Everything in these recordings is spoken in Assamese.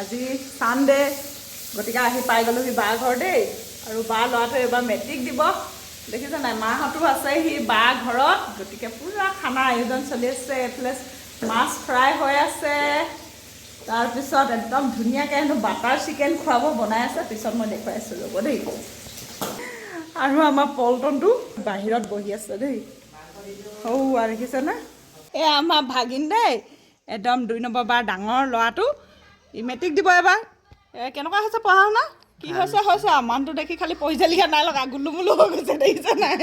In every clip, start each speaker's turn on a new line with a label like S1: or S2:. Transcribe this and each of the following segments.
S1: আজি ছানডে, গতিকে আহি পাই গ'লোহি বাৰ ঘৰ দেই। আৰু বা ল'ৰাটোৱে এইবাৰ মেট্ৰিক দিব, দেখিছে নাই? মাহঁতো আছে সি বা ঘৰত। গতিকে পূৰা খানা আয়োজন চলি আছে। এইফালে মাছ ফ্ৰাই হৈ আছে, তাৰপিছত একদম ধুনীয়াকৈ হেনো বাটাৰ চিকেন খুৱাব, বনাই আছে। পিছত মই দেখুৱাই আছোঁ, ৰ'ব দেই। আৰু আমাৰ পল্টনটো বাহিৰত বহি আছে দেই। সৌৱা দেখিছেনে? এই আমাৰ ভাগিন দেই, একদম 2 নম্বৰ বাৰ ডাঙৰ ল'ৰাটো। ই মেট্ৰিক দিব এবাৰ। কেনেকুৱা হৈছে পঢ়া শুনা? কি হৈছে হৈছে আৰু মানুহটো দেখি খালি পঢ়িছে লিখা নাই লগা, গুলু মুলু হৈ গৈছে, দেখিছে নাই?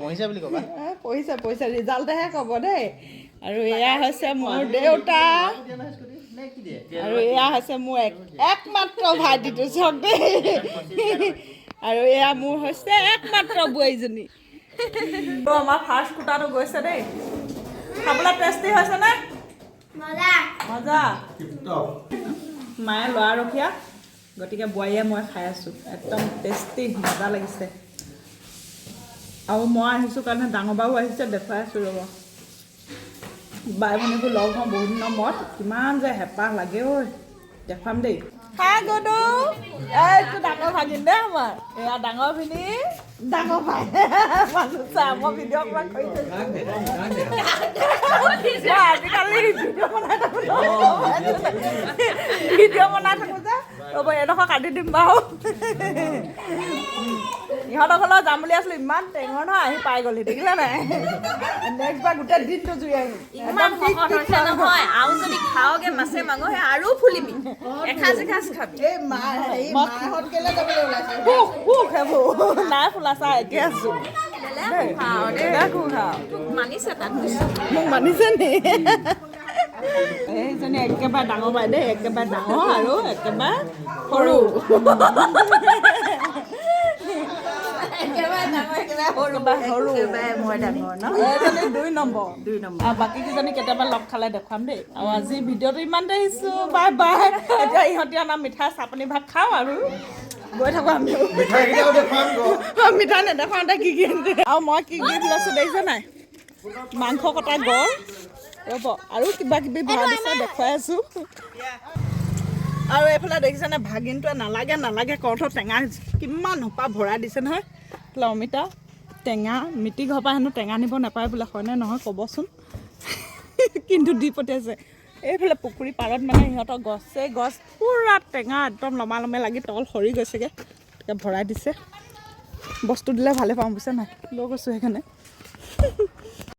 S2: পঢ়িছে বুলি ক'বা।
S1: পঢ়িছে, পঢ়িছে, ৰিজাল্টেহে ক'ব দেই। আৰু এয়া হৈছে মোৰ দেউতা আৰু এয়া হৈছে মোৰ একমাত্ৰ ভাইটিটো, চাওক দেই। আৰু এয়া মোৰ হৈছে একমাত্ৰ বোৱাৰীজনী। তো আমাৰ ফাৰ্ষ্ট কুটাটো গৈছে দেই। খাবলৈ টেষ্টি হৈছে নে? মজা। মায়ে ল'ৰা ৰখীয়া, গতিকে বোৱাৰীয়ে মই খাই আছোঁ। একদম টেষ্টি, মজা লাগিছে। আৰু মই আহিছোঁ কাৰণে ডাঙৰ বাও আহিছে, দেখুৱাই আছোঁ ৰ'ব। বাই ভনীবোৰ লগ হওঁ বহুত দিনৰ মূৰত, কিমান যে হেঁপাহ লাগে ঐ, দেখুৱাম দেই। হাই গুডু, এইটো ডাঙৰ ভাগিন দেই আমাৰ। এয়া ডাঙৰ ভিনী, ডাঙৰ ভাই। মানুহ চা, মই ভিডিঅ' অকণমান কৰি থৈছোঁ। মই আজিকালি ভিডিঅ' বনাই থাকোঁ, ভিডিঅ' বনাই থাকোঁ যে। ৰ'ব, এইডোখৰ কাটি দিম বাৰু। ইহঁতৰ ঘৰলৈ যাম বুলি আছিলোঁ, ইমান টেঙৰ নহয়, আহি পাই গ'লহি, দেখিলা নাই? নেক্সট বাৰ গোটেই দিনটো জুই আহিম।
S3: ইমান শকত হৈছে নহয়, আৰু যদি খাওগে মাছে মাংসে আৰু ফুলিবি, এসাঁজ এসাঁজ খাবি।
S1: সুখ সুখ, সেইবোৰ নাই ফুলা, চা, একে আছো।
S3: বেলেগ খাওঁ দেই।
S1: বেলেগ খাওঁ।
S3: তোক মানিছে তাত।
S1: মোক মানিছে নি? এইজনী একেবাৰে ডাঙৰ বাই দেই, একেবাৰে ডাঙৰ আৰু একেবাৰে সৰু।
S3: একেবাৰে ডাঙৰ, একেবাৰে সৰু।
S1: একেবাৰে সৰু।
S3: একেবাৰে মই ডাঙৰ ন?
S1: এইজনী 2 নম্বৰ।
S3: 2 নম্বৰ।
S1: আৰু বাকী কেইজনী কেতিয়াবা লগ খালে দেখুৱাম দেই। আৰু আজি ভিডিঅ'টো ইমানতে আহিছোঁ, বাই বাই। এতিয়া ইহঁতি অনা মিঠাই চাহপানী ভাত খাওঁ আৰু গৈ থাকোঁ আমিও।
S2: মিঠাইকেইটাও দেখুৱাম গৈ।
S1: মিঠাই নেদেখাওঁতে কি কি আনিছে আৰু মই কি গিফ্ট লৈছোঁ দেখিছে নাই? মাংস কটা গড়। ৰ'ব, আৰু কিবা কিবি ভৰাই দিছে, দেখুৱাই আছোঁ। আৰু এইফালে দেখিছেনে, ভাগিনটোৱে নালাগে নালাগে কওঁতে টেঙা কিমান সোপা ভৰাই দিছে নহয়। এইফালে অমিতা টেঙা, মিতি ঘৰৰ পৰা হেনো টেঙা নিব নাপায় বোলে, হয়নে নহয় ক'বচোন? কিন্তু দি পঠিয়াইছে। এইফালে পুখুৰী পাৰত মানে সিহঁতৰ গছে গছ পূৰা টেঙা, একদম লমা লমে লাগি তল সৰি গৈছেগৈ, তেতিয়া ভৰাই দিছে। বস্তু দিলে ভালে পাওঁ, বুজিছে নাই? লৈ গৈছোঁ সেইকাৰণে।